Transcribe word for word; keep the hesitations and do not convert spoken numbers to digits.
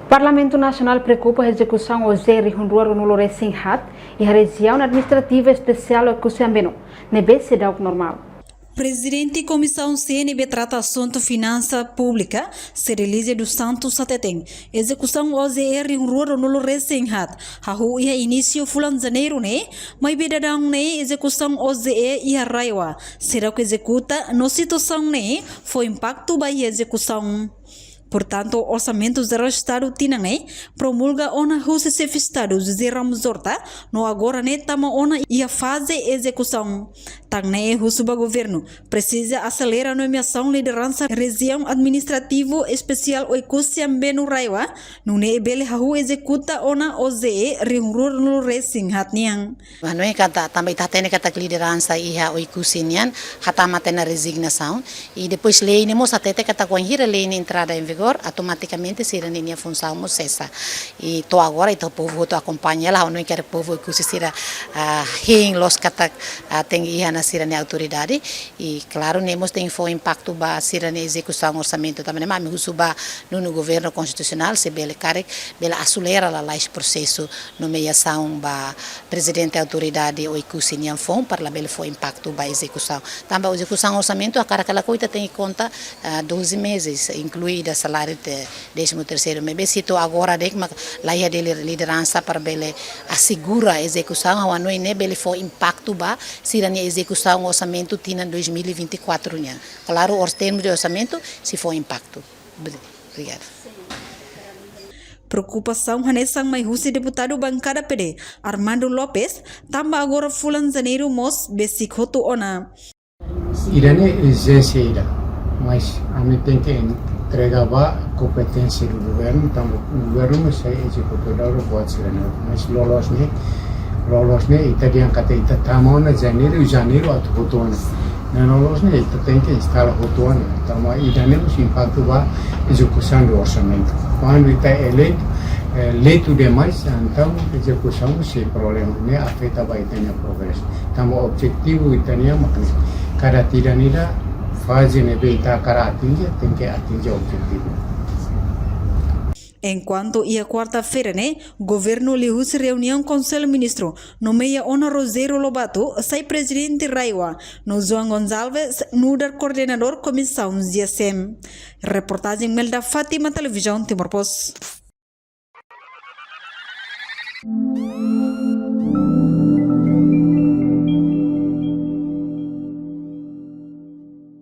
Parlamentu Nasionál preokupa ezekusaun OJE rihun rua ruanulu resin haat iha Rejiaun Administrativa Espesiál Oekusi Ambenu ne'ebé seidauk normál. Prezidente Komisaun C ne'ebé trata asuntu finansa públika, Cerelia dos Santos hateten, ezekusaun OJE rihun rua ruanulu resin haat hahú iha inísiu fulan Janeiru ne'e, maibé daudaun ne'e ezekusaun OJE iha RAEOA seidauk ezekuta no situasaun ne'e fó impaktu ba iha ezekusaun. Portantu, Orsamentu Jerál Estadu tinan ne'e promulga ona husi Xefe Estadu José Ramos Horta, no agora ne'e tama ona iha faze ezekusaun. Tan ne'e husu ba governu presiza aselera nomeasaun lideransa Rejiaun Administrativu Espesiál Oekusi Ambenu RAEOA, nune'e bele hahú ezekuta ona OJE rihun rua ruanulu resin haat nian. Hanoin katak tanba ita hatene katak lideransa iha Oekusi nian hatama tiha ona rezignasaun, i depois lei ne'e mós hatete katak wainhira lei ne'e entrada em vigor, automatikamente sira-nia funsaun mós sesa. I to'o agora ita povu hotu akompaña, la hanoin katak povu Oekusi sira, ah, hein loos katak, ah, tenke iha ona sira-nia autoridade. I klaru, ne'e mós tenke fó impaktu ba sira-nia ezekusaun orsamentu. Tanba ne'e mak ami husu ba nonu governu konstitusionál, se bele karik, bele aselera lalais prosesu nomeasaun ba prezidente autoridade Oekusi nian foun, para labele fó impaktu ba ezekusaun. Tanba ezekusaun orsamentu, hakarak ka lakohi ita tenke konta, ah, doze meses, inklui ida saláriu te décimo terceiro. Maibé se to'o agora de'it mak laiha dele lideransa para bele asegura ezekusaun, ha'u hanoin ne'e bele fó impaktu ba sira-nia ezekusaun orsamentu tinan dois mil e vinte e quatro nian. Klaru, ors-, termos de orsamentu sei fó impaktu. Obri-, obrigada. Preokupasaun hanesan mai husi deputadu bankada PD, Armando Lopes, tanba agora fulan Janeiru mós besik hotu ona. Ida-ne'e ezijénsia ida, mas ami tenke entrega ba kompeténsia do governu, tanba governu mós sai ezekutadór buat sira-ne'e, mas loloos ne'e, loloos ne'e ita dehan katak ita tama ona Janeiru, Janeiru atu hotu ona. Ne'e loloos ne'e ita tenke instala hotu ona, tanba ida-ne'e mós impaktu ba ezekusaun do orsamentu. Kuandu ita eleitu, eh, leitu demais, entaun ezekusaun sei problema, ne'e afeta ba ita-nia progresu. Tanba objetivu ita-nian mak ne'e, kada tinan ida faze ne'ebé ita hakarak atinje, tenke atinje objetivu. Enkuantu iha kuarta-feira ne'e, governu liuhusi reuniaun Konsellu Ministru nomeia ona Rogério Lobato sai prezidente RAEOA, no João Gonçalves nu'udar koordenadór Komisaun G S M. Reportajen Melda Fátima, Televizaun Timor Post.